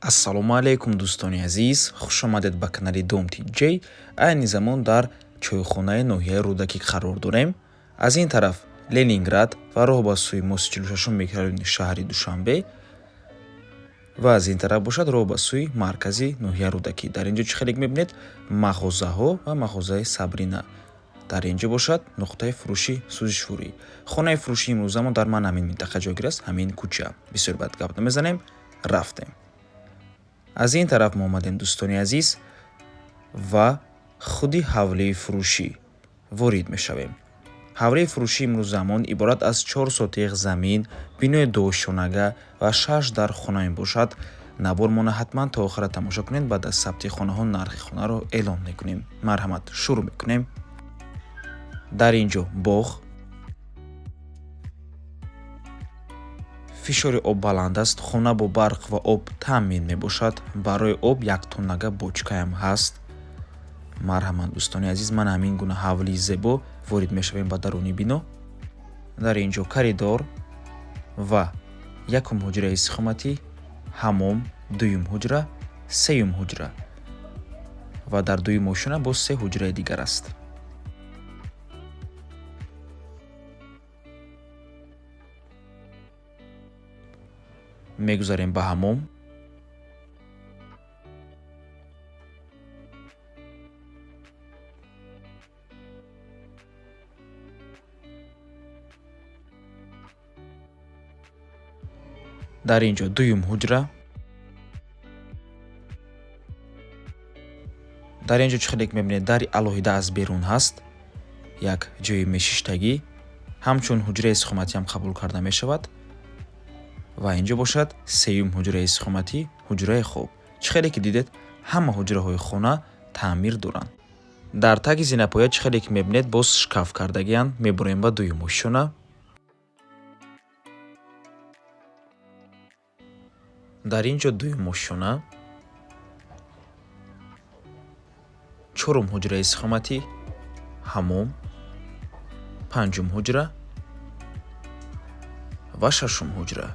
Ассалому алайкум, дӯстони азиз, хушомадед ба канали Дом ТҶ. Айни замон дар чойхонаи ноҳияи Рӯдакӣ қарор дорем. Аз ин тараф Ленинград ва роҳ ба сӯи мост 46 микрорайони шаҳри Душанбе ва аз ин тараф бошад роҳ ба сӯи маркази ноҳияи Рӯдакӣ. Дар ин ҷо чӣ хеле мебинед? Мағозаҳо ва мағозаи Сабрина. Дар ин ҷо бошад нуқтаи фурӯши сӯзишворӣ. Хонаи фурӯшии имрӯзамон дар ман ҳамин минтақа ҷойгир аст, ҳамин кӯча. Бисёр бад гап намезанем, рафтем. Аз ин тараф мо омадем, дӯстони азиз, ва худи ҳавлии фурӯшӣ ворид мешавем. Ҳавлии фурӯшии имрӯзамон иборат аз 4 сотиғ замин, бинои дуошёнага ва 6 дар хона мебошад. Навормона ҳатман то охира тамошо кунед, баъд аз сабти хонаҳо нархи хонаро эълон мекунем. Марҳамат, шурӯъ мекунем. Дар ин ҷо боғ, фишори об баланд аст, хона бо барқ ва об таъмин мебошад. Барои об як тоннага бочкаям ҳаст. Марҳамат, дӯстони азиз, ман ҳамин гуна ҳавлии зебо ворид мешавем ба даруни бино. Дар ин ҷо коридор ва якум ҳуҷраи истиқоматӣ, ҳамом, дуюм ҳуҷра, сеюм ҳуҷра ва дар дуюм ошёна боз се ҳуҷраи дигар аст. Мегузарем ба ҳамом. Дар ин ҷо дуюм ҳуҷра. Дар ин ҷо чӣ хеле мебинед, дари алоҳида аз берун ҳаст, як ҷои мешиштагӣ, ҳамчун ҳуҷраи истиқоматӣ ҳам қабул карда мешавад. Ва ин ҷо бошад сеюм ҳуҷраи истиқоматӣ, ҳуҷраи хоб. Чӣ хеле ки дидед, ҳама ҳуҷраҳои хона таъмир доранд. Дар таги зинапоя чӣ хеле ки мебинед, боз шкаф кардагианд. Мебурем ба дуюм ошёна. Дар ин ҷо дуюм ошёна, чорум ҳуҷраи истиқоматӣ, ҳамом, панҷум ҳуҷра ва шашум ҳуҷра.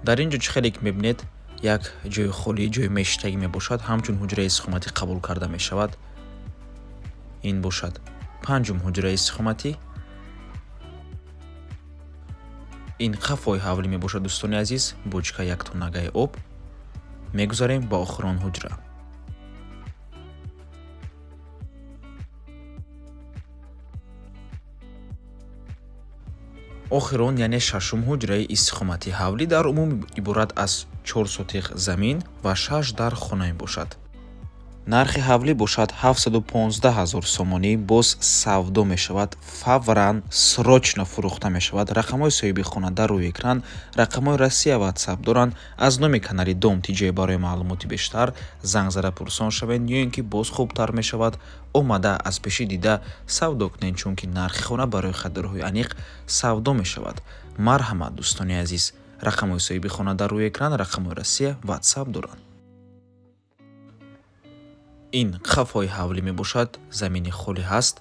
Дар ин ҷо чӣ хеле ки мебинед, як ҷои холӣ, ҷои мешиштагӣ мебошад, ҳамчун ҳуҷраи истиқоматӣ қабул карда мешавад. Ин бошад панҷум ҳуҷраи истиқоматӣ. Ин қафои ҳавлӣ мебошад, дӯстони азиз, бочка як тоннагаи об. Мегузарем ба охирон ҳуҷра. Охирон, яъне шашум ҳуҷраи истиқоматӣ. Ҳавлӣ дар умум иборат аз 4 сотиғ замин ва 6 дар хона мебошад. Нархи ҳавлӣ бошад 715 ҳазор сомонӣ, боз савдо мешавад, фавран срочно фурӯхта мешавад. Рақамҳои соҳиби хона дар рӯи экран, рақамҳои Россия WhatsApp доранд. Аз номи канали Дом ТҶ барои маълумоти бештар занг зада пурсон шавед, ё ин ки боз хубтар мешавад омада аз пеши дида савдо кунед, чунки нархи хона барои харидорҳои аниқ савдо мешавад. Марҳамат, дӯстони азиз, рақамҳои соҳиби хона дар рӯи экран, рақамҳои Россия WhatsApp доранд. Ин қафои ҳавлӣ мебошад, замини холӣ ҳаст.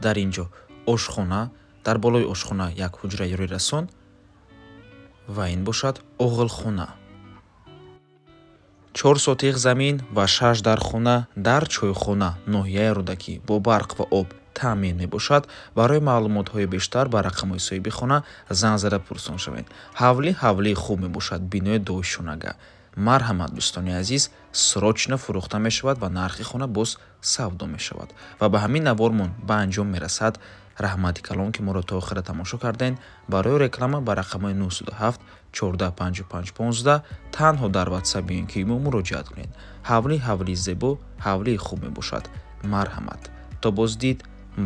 Дар ин ҷо ошхона, дар болои ошхона як ҳуҷраи ёрирасон ва ин бошад оғилхона. 4 сотиғ замин ва 6 дар хона дар чойхона ноҳияи Рӯдакӣ бо барқ ва об таъмин мебошад. Барои маълумотҳои бештар ба рақамҳои соҳиби хона занг зада пурсон шавед. Ҳавлӣ ҳавлии хуб мебошад, бинои дуошёнага. Марҳамат, дӯстони азиз, срочно фурӯхта мешавад ва нархи хона боз савдо мешавад. Ва ба ҳамин навормон ба анҷом мерасад. Раҳмати калон, ки моро то охира тамошо кардед. Барои реклама ба рақамҳои 907 14 55 15 танҳо дар WhatsApp ё ин ки имо муроҷиат кунед. Ҳавлӣ ҳавлии зебо, ҳавлии хуб мебошад. Марҳамат, то боздид,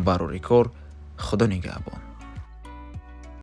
барори кор, Худо нигаҳбон.